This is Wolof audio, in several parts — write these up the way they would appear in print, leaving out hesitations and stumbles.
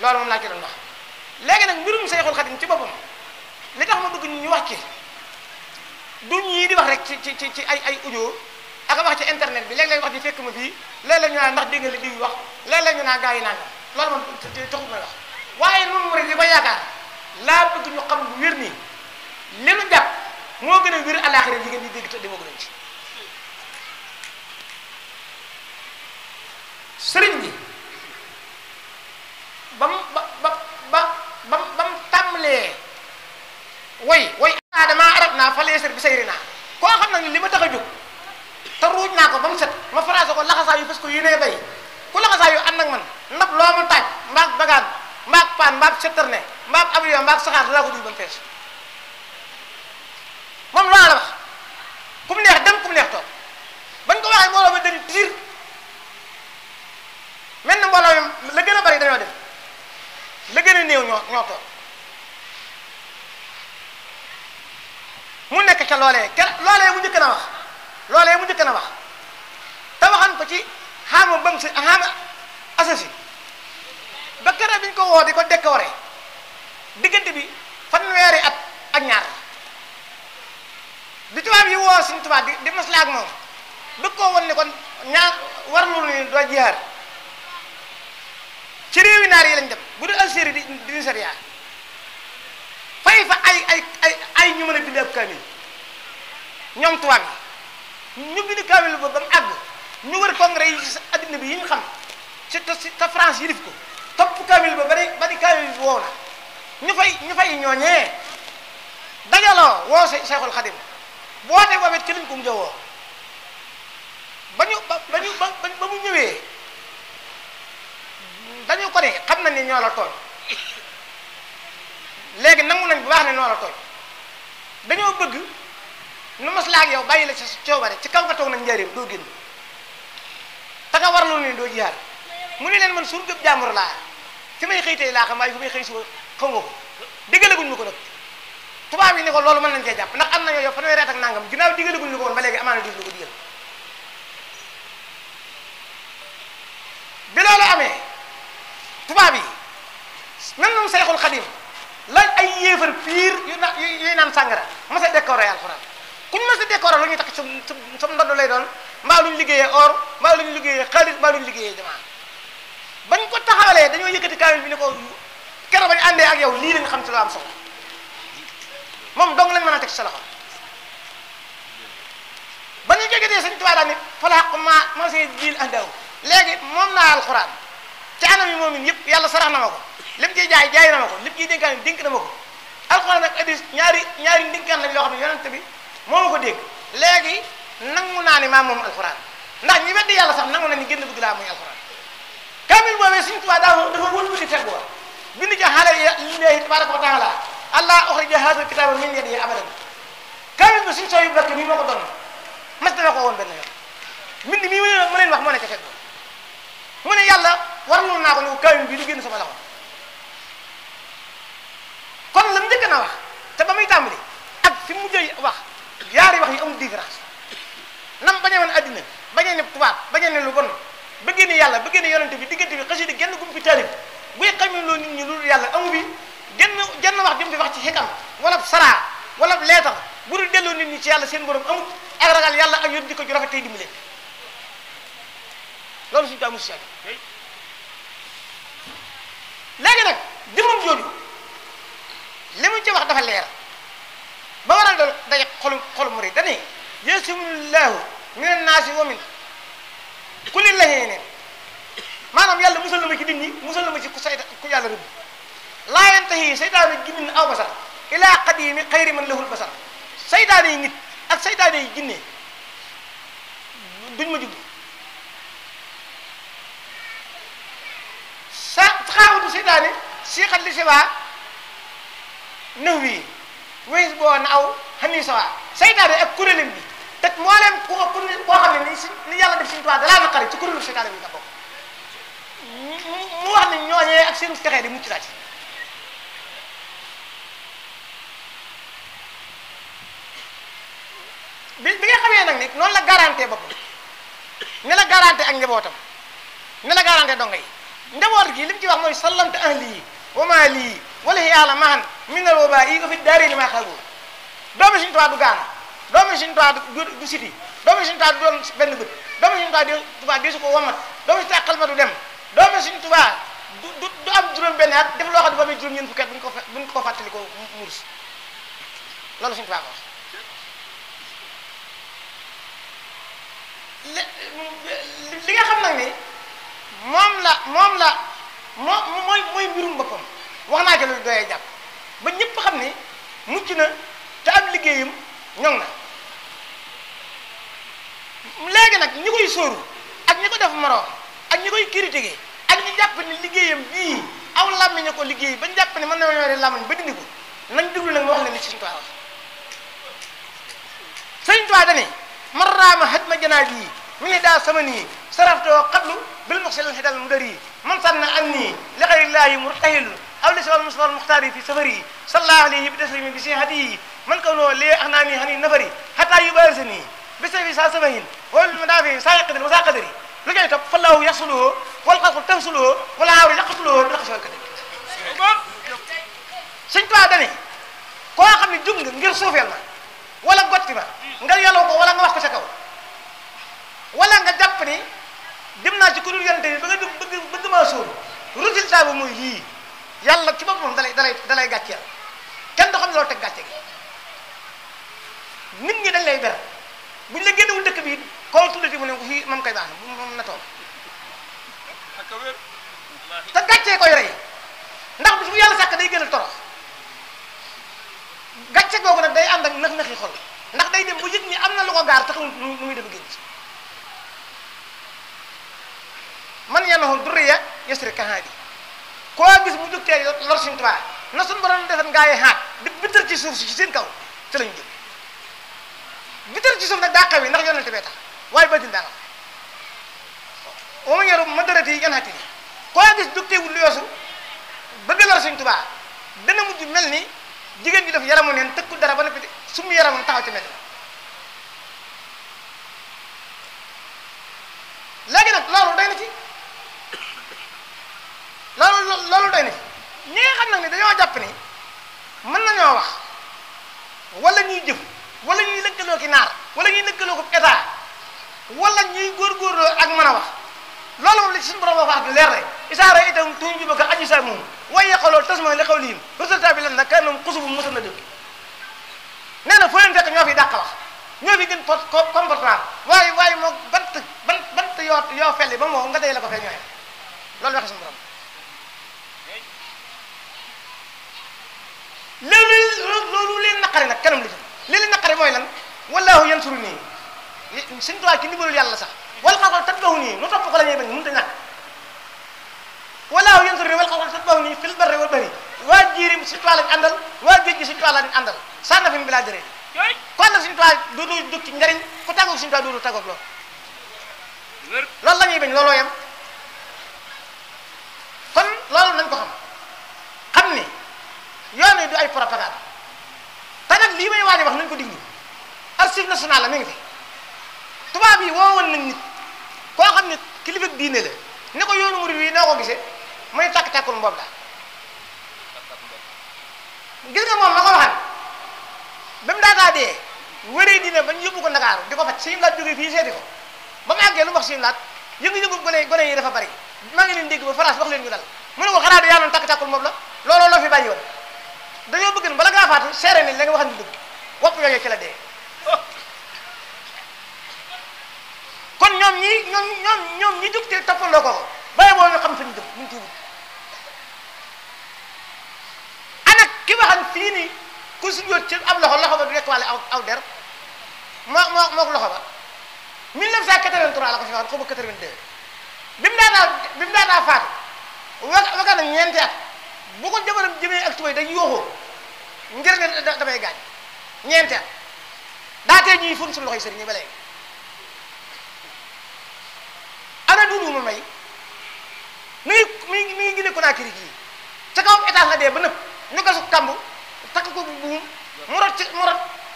loolu moom laa ci doon wax léegi nag mbirum Seexul Xadim ci boppam li tax ma bëgg ñu wax ci du ñii di wax rek ci ay audio ak wax ci internet bi léeg-léeg wax ji fekk ma fii léeg-léeg ñu naan ndax dégg nga li diw wax léeg-léeg ñu naan gaa yi naan loolu moom taxul may wax waaye noonu mu rek li ko yaakaar laa bëgg ñu xam bu wér nii li nu jàpp moo gën a wér àllaaxira yi ngeen di dégg te demoo gën a ci sëriñ bi ba mu tàmbalee way adama arab naa fa leesar bi sayri naa koo xam nag li ma tax a jóg te ruuj naa ko ba mu set ma français ko laxasaa yu fas ko yéenee bay ku laxasaa yu ànd ak man ndab loo ma taaj mbaag bagaan mbaag paan mbaag setterne mbaag avion mbaag saxaar danaa ko duy ba mu fees moom laa la wax ku mu neex dem ku mu neex toog bañ ko waxee mbooloo ma dañu tiir mel na mbooloo mi la gën a bari dañoo dem la gën a néew ñoo toog mu nekk ca loolee mu njëkk na wax loolee mu njëkk na wax te waxan ko ci xaama bam si xaama asasi ba kere biñ ko woo di ko décoré diggante bi fanweeri at ak ñaar bi tubaab yi woo suñu tubaab di maslaa ak moom bëgg koo won ni kon ñaar war lu ni doo jihaar ci réewi naar yi lañ dem bu dul Algérie di Nigeria fay fa ay ñu mën a bind ab kaamil ñoom tubaab yi ñu bind kaamil ba mu àgg ñu wër congrès yi ci addina bi yi ñu xam ci te France yilif ko topp kaamil ba bari kaamil bi woow na ñu fay ñooñee dajaloo woo Seexul Xadim bu wootee boobet ci lañ ko mujj a woo ba mu ñëwee dañu ko ne xam nañ ne ñoo la tooñ léegi nangu nañ bu baax ne ñoo la tooñ dañoo bëgg nu maslaa ak yow bàyyi la ci coobare ci kaw nga toog nañ njëriñ doo génn te nga war loolu ne doo jihaar mu ne leen man suur gëb jàmbur laa fi may xëy tey laa xam waaye fi may xëy suba xaw nga ko diggalaguñ ma ko nag tubaab yi ne ko loolu mën nañ cee jàpp ndax am na yow fanweeri at ak nangam ginnaaw diggalaguñ la ko woon ba léegi amaana dig la ko digal bi loolu amee tubaab yi nan noonu Seexul Xadim lañ ay yéefar piir yuy naan sàngara mas a décoré alxuraan kuñ mas a décoré lu ñuy tax sa ndodd lay doon mbaa luñ liggéeyee or mbaa luñ liggéeyee xaalis mbaa luñ liggéeyee jamaa bañ ko taxawalee dañoo yëkkati kaamil bi ne ko keroog bañ àndee ak yow lii lañ xam ci lu am solo moom dong lañ mën a teg sa loxo ba ñu jógetee Sëñ Tuubaa daal ni falaq ma see jiil andaw léegi moom naa alxuraan ci anam yi moom it yëpp yàlla sarax na ma ko lépp ciy jaay na ma ko lépp ciy dénkaan dénk na ma ko alxuraan ak hadiis ñaari ndénkaan lañ loo xam ne yonent bi moo ma ko dégg léegi nangu naa ni maa moom alxuraan ndax ñi weddi yàlla sax nangu na ni génn bëgg laa muy alxuraan kaamil boobee Sëñ Tuubaa dafa wëlbati teg wa bind ci xale lillahi tabaraka wa taala allah uxrija haazal kitaaba min yadihi abadan kaamil ba suñ soo yu bakk mii moo ko doon mas dama ko woon benn yoon mbind mii ma leen wax moo nekk teg mu ne yàlla warlu naa ko ne ko kaamil bii du génn sama loxo kon la mu njëkk na wax te ba muy tàmbali ak fi mu mujjee wax yaari wax yi amul différence nam bañee woon addina bañee ne tubaab bañee ne lu bon bëggee ne yàlla bëggee ne yonente bi diggante bi xasida genn gum fi taalib buy xamee loo nit ñi loolu yàlla amu bi genn wax jëm fi wax ci xikam wala saraa wala leetar bu dul delloo nit ñi ci yàlla seen borom amul ak ragal yàlla ak yor jikko ju rafet tey dimbale loolu suñu taamu si léegi nag jëmmam jooju li mu ci wax dafa leer ba waral doon daje xolu murid dane yasimullahu minan naasi wa min kulli lahinin maanaam yàlla musal na ma ci nit ñi musal na ma ci ku yàlla rëbb laa yantahi saytaanu jinnin aw basar ilaa qadimi xayri man lahul basar saytaane yi nit ak saytaane yi jinne duñ ma jublu xaawatu saytaane siixat li siwaa nëw wi wéys boo na aw xam ni sawa saytaane ak kuréelam bi te mbooleem koo xam ne ni yàlla def Sëñ Tuubaa dalaa naqari ci kuréelu saytaane bi nga bokk mu wax ne ñooñee ak seen texee di mucc naa ci bi nga xamee nag ni noonu la garanté boppam ne la garanté ak njabootam ne la garanté donga yi njaboot gi li mu ci wax mooy sallamtu ahli wa maali wala yàlla mahan min al wabaa'i wa fi daarayni maa xabu doomi Sëriñ Tuubaa du gaana doomi Sëriñ Tuubaa du siti doomi Sëriñ Tuubaa du doon benn bët doomi Sëriñ Tuubaa di su ko wamat doomi Sëriñ Tuubaa xel ma du dem doomi Sëriñ Tuubaa du am juróom benn at def loo xam ne ba muy juróom ñeent fukki at buñ ko fàttali ko murus loolu Sëriñ Tuubaa ko wax li nga xam nag ni mooy mbirum boppam wax naa ko lu doyee jàpp ba ñëpp xam ni mucc na te am liggéeyam ñoŋ na léegi nag ñi koy sóoru ak ñi ko def moroom ak ñi koy critiquer ak ñi jàpp ni liggéeyam bii aw làmmiñ a ko liggéey bañ jàpp ne mën na ñoo làmmiñ ba dindi ko nañ déglu nag ma wax leen ni Sëriñ Tuubaa wax Sëriñ Tuubaa dani man raama hadma janaabi mi ngi daa sama nii saraftoo xablu bil muxsil xidal mu dari man sànna an nii li xayrillaahi murtahilun aw li sawal mustafa al muxtaari fi safari sallallahu alayhi bi taslimi bi si hadiyi man kaw noo lee axnaa nii xani nafari xataa yu baarisa nii bi safi saa sabahin wala ma daa fi saa yaqadari wa saa qadari lu koy topp fallahu yaxsuluhu wal xalqu tafsuluhu wala aawri yaqtuluhu bi laqsi wal kadari Sëriñ Tuubaa dane koo xam ne jug nga ngir suufeel ma wala gotti ma nga yeloo ko wala nga wax ko sa kaw wala nga jàpp ni dem naa ci ku dul yonente bi ba nga bëgg maa sóor résultat bi mooy lii yàlla ci boppam dalay gàcceel kenn du xam ne loolu teg gàcce gi nit ñi dañ lay ber buñ la génnewul dëkk bi koo tuddati mu ne ko fii moom kay baax na moom na toog te gàccee koy rey ndax bis bu yàlla sàkk day gën a torox gàcce googu nag day ànd ak nax-naxi xol ndax day dem bu yëg ni am na lu ko gaar taxawul nu muy def génn ci man yanahu durriya yasri kahaadi koo gis mu jóg tee lor Sëriñ Tuubaa na suñu borom defan ngaa yi xaat di bitar ci suuf si ci seen kaw ci lañu jëm bitar ci suuf nag daa xaw yi ndax yonente bee tax waaye ba din daa nga wa man yarum ma dërati yan xati ni koo gis jóg teewul lu yoosu bëgg lor Sëriñ Tuubaa dana mujj mel ni jigéen ji def yaramu neen tëkkul dara ba noppi sumu yaramam taxaw ci mel léegi nag loolu doy na ci loolu doy na ci ñi nga xam nag ni dañoo jàpp ni mën nañoo wax wala ñuy jëf wala ñuy lëkkaloo ki naar wala ñuy lëkkaloo ko état wala ñuy góorgóorloo ak mën a wax loolu moom la ci suñu borom wax di leer rek isaara itam tuñ juba ka aji sa moom waaye yaqaloo tasma li xawlihim résultat bi lan nag kan moom xusubu mosa na dëkk nee na foo leen fekk ñoo fi dàq wax ñoo fi gën comportement waaye moo bant yoo felli ba moo nga day la ko fee ñooye loolu waxe suñu borom loolu leen naqari nag kanam li ci li leen naqari mooy lan wallahu yansuru nii Sëriñ Tuubaa ci ndimbalul yàlla sax wala xalqal tatbahu nii nu topp ko la ñuy bañ mënut a ñàkk wallahu yansuru nii wala xalqal tatbahu nii fil barri wal bahri waa jiirim Sëriñ Tuubaa lañ àndal waa géej gi Sëriñ Tuubaa lañ àndal sànna fi mu bilaa jëree kon nag Sëriñ Tuubaa doodu dug ci njariñ ku tàggoog Sëriñ Tuubaa doodu tàggoog loolu la ñuy bañ looloo yem kon loolu nañ ko xam ni yoon yi du ay propagande te nag lii may waaj a wax nañ ko diglu archive nationale la mi ngi fi tubaab yi woowoon nañ nit koo xam ne kilifa diine la ne ko yoonu murid yi noo ko gisee muy tàkk-tàkkul mboob la gis nga moom ma ko waxal ba mu daataa dee wéree dina bañ yóbbu ko Ndakaaru di ko faj Sëriñ Laat jógee fii seeti ko ba mu àggee lu mu wax Sëriñ Laat yëngu-yëngu gone yi dafa bari maa ngi leen dégg ba France wax leen ñu dal mu ne ko xanaa du yaa noon tàkk-tàkkul mboob la looloo loo fi bàyyi woon dañoo bëgg bala ngaa faatu seere ni la nga waxal ñu dëgg wopp yooyu ci la dee kon ñoom ñi jóg te toppandoo ko bàyyi boo ñu xam fa ñu jëm ñu tuubu ana ki waxan fii ni ku su jóot ci ab loxo ba du rekk wàlle aw der moo loxo ba 1983 la ko fi waxoon xaw ma 82 bi mu daataa faatu waga na ñeenti at bu ko jabaram jëmee ak tubay day yooxoo ngir ne damay gaañ ñeenti at daatee ñuy fun suñu loxoy sëriñ ñi ba léegi ana duudu ma may mi ngi Guinée Conakry gii ca kaw étage la dee ba nëpp ñu gasu kàmb takk ko buum mu rot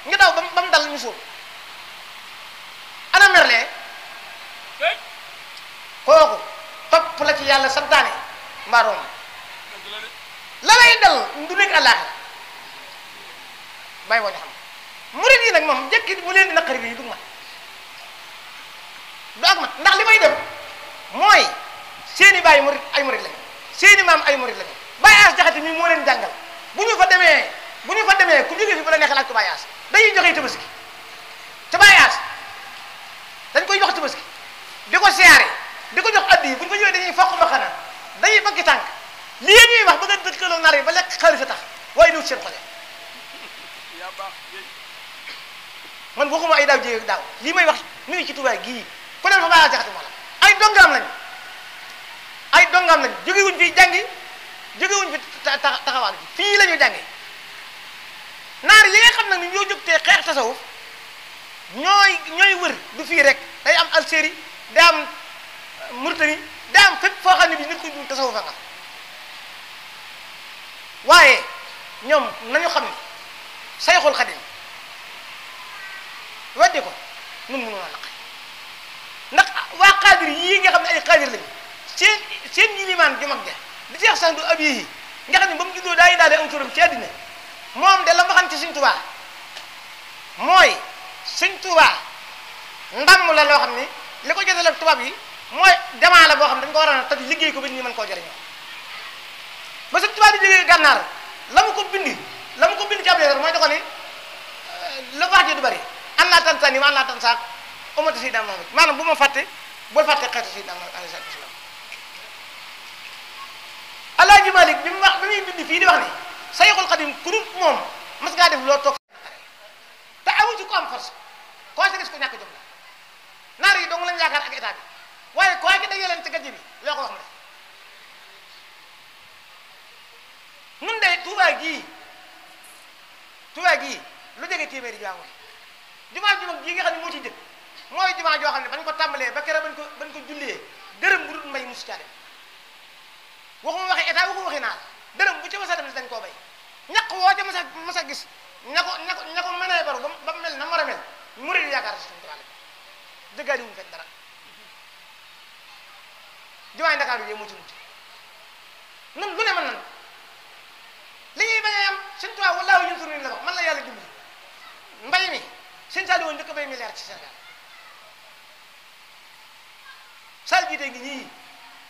ñu daw ba mu dal ñu suuf ana merlee kooku topp la ci yàlla santaane mbaaroom la lay dal du nekk àllaaxira bàyyi boo ñu xam murid yi nag moom jëkki mu leen di naqari bi du mat du ak mat ndax li may dem mooy seeni bàyyi murid ay murid lañu seeni maam ay murid lañu Baye As Jaxate mi moo leen jàngal bu ñu fa demee ku jógee fi bu la neexee laaj ko Baye As dañuy joxe tabaski te Baye As dañ koy jox tabaski di ko siyaare di ko jox addi yi bu ñu fa ñëwee dañuy foq ba xanaa dañuy bëgg tànk lii ñuy wax ba nga dëkkaloo nar yi ba lekk xaalis a tax waaye du seen xole man waxuma ay daaw jéeg daaw lii may wax mi ngi ci Tuubaa gii ku dem fa Baye As Jaxate moo la ay dongaam lañ jógewuñ fii jàngi jógewuñ fi taxawaal bi fii la ñu jànge naar yi nga xam nag ni ñoo jóg te xeex tasawuf ñooy wër du fii rek day am Algérie day am Mauritanie day am fépp foo xam ne bi nit ku dul tasawufa nga waaye ñoom nañu xam ne Sayxul Xadim weddi ko nun mënuna naq ndax waa xaadir yii nga xam ne ay xaadir lañu seen yilimaan ju mag ja di Seex Sandu Abiyi nga xam ne ba mu juddoo daa yi daal am turam ci àddina moom de la ma xam ci Sëñ Tuubaa mooy Sëñ Tuubaa ndam la loo xam ne li ko jotale ak tubaab yi mooy jamaa la boo xam ne dañ ko war a toj liggéey ko ba ñu mën koo jëriñoo ba Sëñ Tuubaa di jógee gànnaar la mu ko bind ci ab leetar mooy da ko ni la wax ji du bari an laa tan sani ma an laa tan saak umati Seydina Muhammad maanaam bu ma fàtte bul fàtte xeetu Seydina Muhammad alayhi salaatu wasalaam Alaaji Malik bi muy bind fii di wax ni Sayxul Xadim ku dul moom mas ngaa def loo toog te amu ci ko am force koo si gis ko ñàkk jom la naar yi dong lañ yaakaar ak état bi waaye koo ki dajee leen ci gàjje bi loo ko wax mu def nun de Tuubaa gii lu jege téeméeri jumaa ju mag ji nga xam ne moo ciy jëkk mooy jumaa joo xam ne bañ ko tàmbalee ba kere bañ ko jullee dërëm bu dul mbay musu caa dem waxuma waxi état waxuma waxi naar dërëm bu ci mës a dem dañ koo bay ñaq woo ca mës a gis ña ko mënee baru ba mel na war a mel murid yaakaar si suñu tubaab dëggaadi wuñu fekk dara jumaay Ndakaaru yi moo ci mucc nun lu ne mën nan li ñuy bañ a yam suñu tubaab wallaahu yun surni la ko man la yàlla dimbali mbay mi sëñ Saliou woon njëkk a bay milliard ci Sénégal sal jiite ngi ñii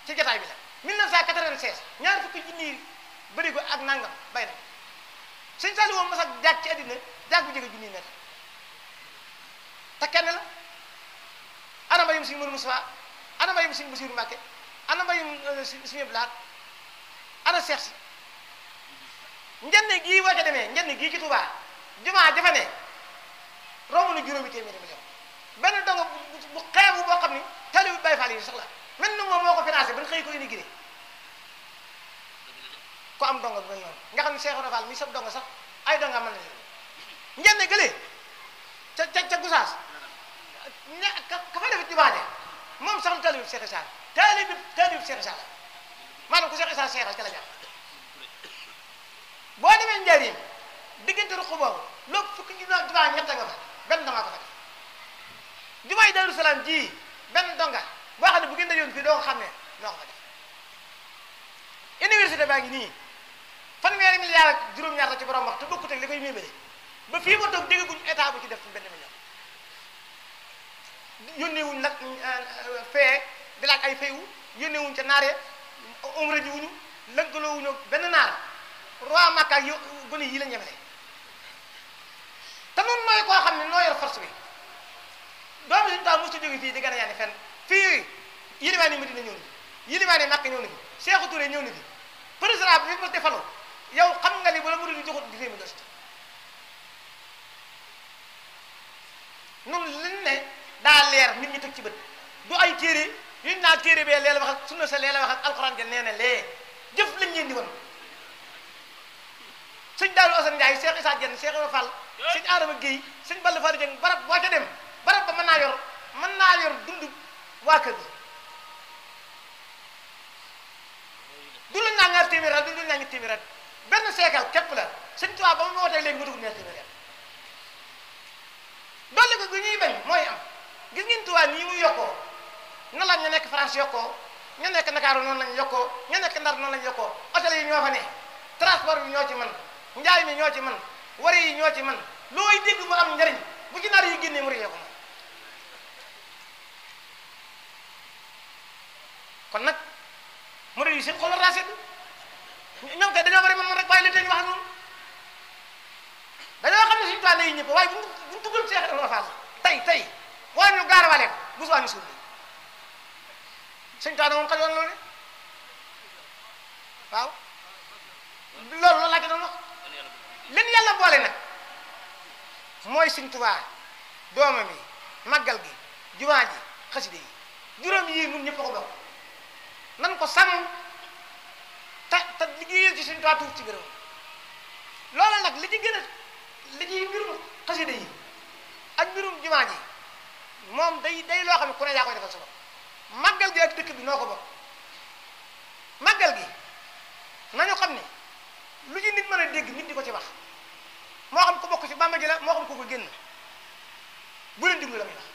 ci jotaay bi la 1996 ñaar fukki junni bëri ko ak nangam bay na sëñ Saliou woon mas a jaag ci àddina jaag bu jege junni mètre te kenn la ana mbayum sëñ Mourou Moussa ana mbayum sëñ Bassirou Mbacké ana mbayum sëñ Abdou Lahad ana Cheikh si njënd gii boo ca demee njënd gii ci Touba jumaa jafa ne romb na juróomi téeméeri million benn dongo bu xeebu boo xam ni talibu Baye Fall yi sax la mel na moom moo ko financé ba xëy ko inauguré ko am dongo bu mel noonu nga xam ne Cheikh Fall mi sab dongo sax ay donga mën nañu njënd gëlee ca Gosaas ka fa def jumaa ja moom sax talibu Cheikh Issa talibu Cheikh Issa la maanaam ku Cheikh Issa seexal ca la jàpp boo demee Njaaréem diggante ruq boobu loolu fukki jumaa ñett nga fa benn donga ko fa def jumaay Daaru Salaam ji benn donga boo xam ne bu ngeen dajoon fii doo ko xam ne noo ko fa def université baa ngi nii fanweeri milliard ak juróom-ñaar la ci borom wax te bokkut ak li koy mébale ba fii ma toog dégguñ état bu ci def benn million yónnee wuñ nag fee di laaj ay fayu yónnee wuñ ca naaree umra ji wuñu lëkkaloo wuñu benn naar roi Makka ak gone yi la ñemele te noonu nooy koo xam ne noo yor force bi doomu suñu taal mosu jóge fii di gën a yaani fenn fii yilimaan yi Madina ñëw na fi yilimaan yi Makka ñëw na fi Sékou Touré ñëw na fi président bi ma defaloo yow xam nga ni bu la murid yi joxut di réew mi dost nun liñ ne daa leer nit ñi teg ci bët du ay téere yuñ naa téere bee lee la wax ak sunna sa lee la wax ak alxuraan ja nee na lee jëf lañ leen di wan sëñ Daaru Asan Njaay Cheikh Issa Diène Cheikh Ibra Fall sëñ Adama Guèye sëñ Balla Fari Dieng barab boo ca dem barab ba mën naa yor dund waa kër gi du luñ naa ñaar téeméer du luñ naa ñetti téeméer benn seekal képp la sëñ Tuubaa ba mu wootee léegi mu dugg ñaar téeméer dolli ko gi ñuy bañ mooy am gis ngeen Tuubaa nii muy yokkoo na la ñu nekk France yokkoo ña nekk Ndakaaru noonu lañ yokkoo ña nekk Ndar noonu lañ yokkoo hôtel yi ñoo fa ne transport bi ñoo ci man njaay mi ñoo ci man wari yi ñoo ci man looy dégg mu am njariñ bu ci nar yi génnee mu réyee ko moom kon nag murid yi seen xol la raset ñoom kay dañoo bari man rek waaye li tey ñu wax noonu dañoo xam ne suñu toile yi ñëpp waaye buñ tuggal Cheikh Ibrahima Fall tey waa ñu gaarawaale ko bu subaa ñu suul suñu toile moom xajoon loolu ne waaw loolu laa ci doon wax leen yàlla boole nag mooy Sëñ Tuubaa doomam yi màggal gi jumaa ji xaside yi juróom yi ñun ñëpp a ko bokk nan ko sàmm te liggéeyal ci Sëñ Tuubaa tuur ci gërëm loolu nag li ci gën a li ci mbirum xaside yi ak mbirum jumaa ji moom day loo xam ne ku ne yaa koy defal sa bopp màggal gi ak dëkk bi noo ko bokk màggal gi nañu xam ne lu ci nit mën a dégg nit di ko ci wax moo xam ko bokk ci Bàmba ji la moo xam ko ko génn bu leen déglu la muy wax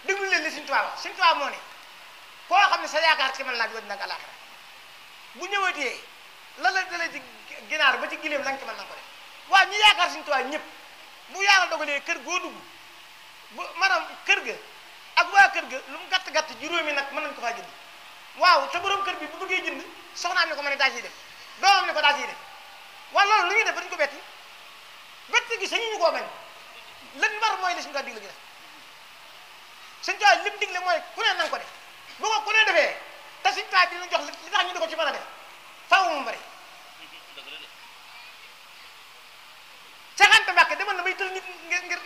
déglu leen li Sëñ Tuubaa wax Sëñ Tuubaa moo ne koo xam ne sa yaakaar ci man laa jóge dina ak àllaaxira bu ñëwatee la dalee ci ginaar ba ci gileem la nga ci mën na ko def waaw ñi yaakaar Sëñ Tuubaa ñëpp bu yàlla dogalee kër goo dugg bu maanaam kër ga ak waa kër ga lu mu gàtt juróomi nag mën nañ ko faa jënd waaw te borom kër bi bu bëggee jënd soxnaam ne ko mën a daa ciy def doomam ne ko daa ciy def waaw loolu lu ñuy def ba dañu ko betti betti gi sañu ñu koo bañ lan war mooy li Sëñ Tuubaa digle gi def Sëñ Tuubaa li mu digle mooy ku ne nanga ko def bu ko ku ne defee te Sëñ Tuubaa dina jox li tax ñu di ko ci mën a def faaw mu bari Seexante Mbàkke demoon na bay tël nit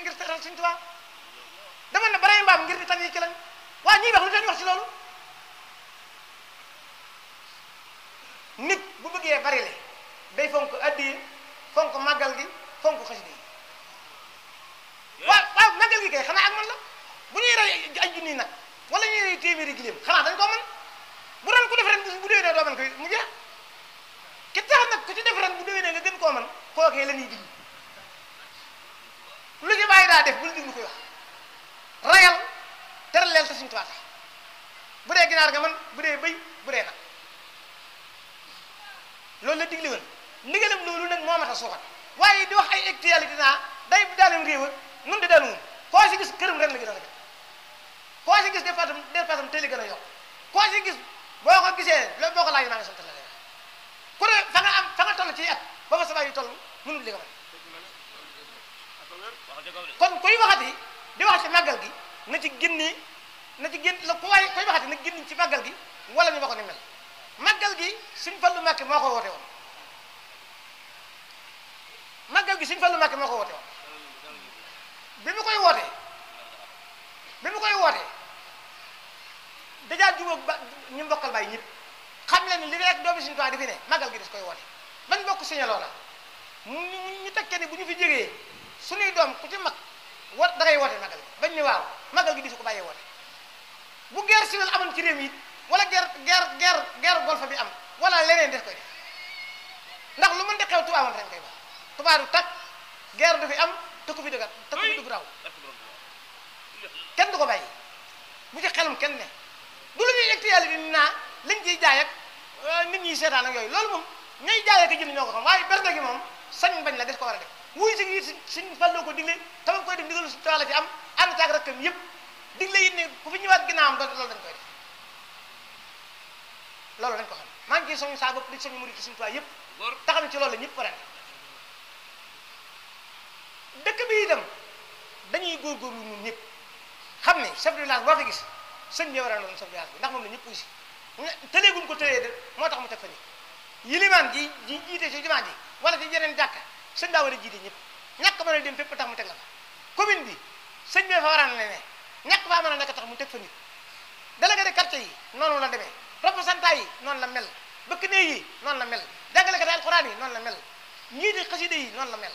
ngir teral Sëñ Tuubaa demoon na baray mbaam ngir di tan yi ci lañ waa ñuy wax lu tax ñu wax ci loolu nit bu bëggee bari le day fonk addiya fonk màggal gi fonk xasida yi waaw màggal gi kay xanaa ak man la bu ñuy rey ay junni nag wala ñuy rey téeméeri giléem xanaa dañ koo mën bu doon ku def ren bu déwénee doo mën koy mu jeex ki tax nag ku ci def ren bu déwénee nga gën koo mën kookee la ñuy diglu lu ci bàyyi daa def bul diglu koy wax rayal teral leel te Sëñ Tuubaa tax bu dee ginaar nga mën bu dee bëy bu dee nag loolu la digle woon ndigalam loolu nag moo mat a suuxat waaye di wax ay actualité naa day daalem réew nun di daanu koo si gis këram ren la gën a rafet koo si gis dépassam teel a gën a yokk koo si gis boo ko gisee loolu boo ko laaj maa ngi sant la leen ku ne fa nga toll ci at ba fa sabay yi toll mënul li nga mën kon kuy waxati di wax ci màggal gi na ci génn la ku waay koy waxati na génn ci màggal gi wala ñu ba ko ni mel màggal gi Sëñ Fallu Mbàkke moo ko woote woon màggal gi Sëñ Fallu Mbàkke moo ko woote woon bi mu koy wootee dajaa jubóog ba ñu mbokkal bàyyi ñëpp xam leen li rek doomi Sëñ Tuubaa di fi ne màggal gi des koy woote bañ bokk signé loola ñu tekkee ni bu ñu fi jógee suñuy doom ku ci mag da ngay woote màggal gi bañ ni waaw màggal gi di su ko bàyyee woote bu guerre civile amoon ci réew mi it wala guerre golfe bi am wala leneen def koy def ndax lu mën di xew Tuubaa woon ren koy wax Tuubaa du tag guerre du fi am te ku fi dugg raw kenn du ko bàyyi bu ci xelum kenn ne du lu ñuy actualité bi naa liñ ciy jaay ak nit ñi seetaan ak yooyu loolu moom ñooy jaay ak jënd ñoo ko xam waaye bernde gi moom sañ bañ la des ko war a def wuy si it Sëñ Fallu ko digle tamit koy def ndigalu si toile ci am ànd caag rakkam yëpp digle it ne ku fi ñëwaat ginnaawam loolu dañ koy def loolu dañ ko xam maa ngi ciy soñu saa bopp di soñu murid Sëñ Tuubaa yëpp taxam ci loolu la ñëpp pare dëkk bi itam dañuy góorgóorlu ñun ñëpp xam ne chef de village boo ko gis sëñ bi war a doon chef de village bi ndax moom la ñëpp aussi tëleeguñ ko tëlee de moo tax mu teg fa ni yilimaan ji jiite ci jumaa ji wala ci yeneen jàkka sëñ daa war a jiite ñëpp ñàkk mën a dem fépp tax mu teg la fa commune bi sëñ bi fa war a ne ñàkk faa mën a nekk tax mu teg fa nit délégué de quartier yi noonu la demee représentant yi noonu la mel bëkk néeg yi noonu la mel jàngalekat alxuraan yi noonu la mel ñii di xasida yi noonu la mel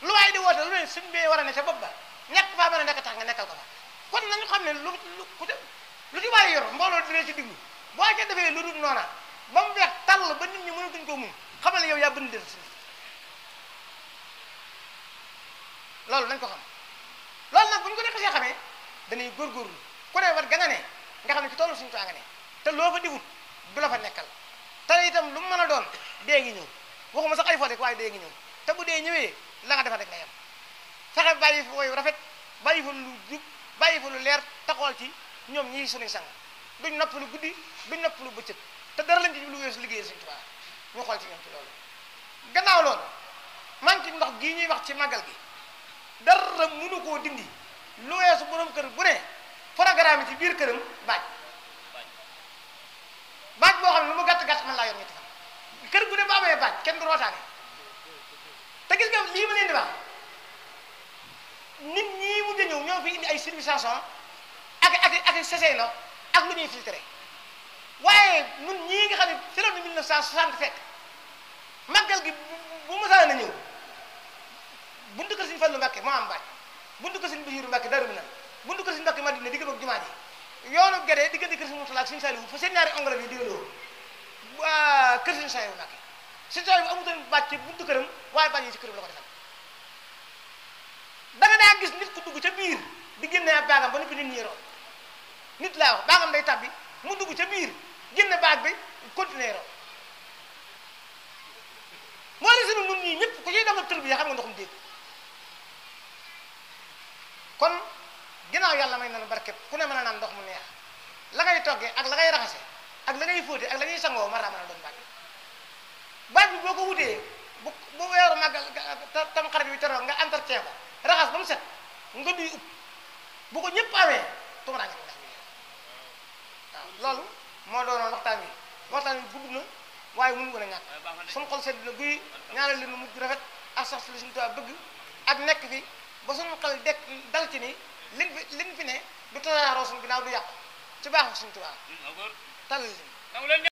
lu waaye di woote lu ne sëñ bi war a ne ca bopp ba ñàkk faa mën a nekk tax nga nekkal ko fa kon nañu xam ne lu ci waaye yor mbooloo dina ci diglu boo ca defee lu dul noona ba mu weex tàll ba nit ñi mënatuñ ko muñ xamal ne yow yaa bënd si loolu nañ ko xam loolu nag bu ñu ko xamee dañuy góorgóorlu ku ne war ga nga ne nga xam ne ci toolu Sëñ Tuubaa nga ne te loo fa diwut du la fa nekkal te itam lu mu mën a doon dee ngi ñëw waxuma sax ay fo rek waaye dee ngi ñëw te bu dee ñëwee la nga defal rek nga yem fexe bàyyi fa woyu rafet bàyyi fa lu jub bàyyi fa lu leer taxawal ci ñoom ñii suñuy sang duñ nopp lu guddi duñ nopp lu bëccëg te dara lañ ci lu weesu liggéeyal Sëriñ Tuubaa ñu xool ci ñoom ci loolu gannaaw loolu man ci ndox gii ñuy wax ci màggal gi dara mënu koo dindi lu weesu borom kër bu ne programme ci biir këram baaj boo xam ne lu mu gàtt-gàtt mën laa yor ñetti fan kër gu ne bu amee baaj kenn du rootaane te gis nga lii ma leen di wax nit ñii mujj a ñëw ñoo fi indi ay civilisation ak sesey ak lu ñuy filtré waaye ñun ñii nga xam ne ci la 1960 fekk màggal gi bu mësaan a ñëw buntu kër Sëriñ Fallu Mbàkke moo am baaj buntu kër Sëriñ Basiiru Mbàkke Daaru Minam buntu kër Sëriñ Mbàkke Madina digg ak jumaa ji yoonu Gede diggante kër Sëriñ Murtala ak Sëriñ Saaliwu fa seen ñaari ongla bi digaloo kër Sëriñ Saaliwu Mbàkke Sëriñ Saaliwu amutoon baaj ci buntu këram waaye baaj yi ci këram la ko defal da nga daa gis nit ku dugg ca biir di génne ab baagam ba noppi nit ñi roon nit laa wax baagam day tabbi mu dugg ca biir génne baag bi continuer roon moo ne sunu nun ñii ñëpp ku ciy dogal tër bi xam nga ndoxum dégg kon ginnaaw yàlla may na barke ku ne mën a naan ndox mu neex la ngay toggee ak la ngay raxase ak la ngay fóote ak la ngay sangoo mar naa mën a doon baaj bi boo ko wutee bu weeru màggal tam xarit bi teroo nga entretien ko raxas ba mu set nga duy upp bu ko ñëpp amee tumaraa ngi ndax waaw loolu moo doonoon waxtaan wi gudd na waaye mënu ko a ñàkk suñu xol sedd na guy ñaanal leen mujj rafet ak sax si li suñu tubaab bëgg ak nekk fi ba suñu xel dekk dal ci ni liñ fi ne du tasaaroo suñu ginnaaw du yàqu ci baaxu suñu tubaab tal leen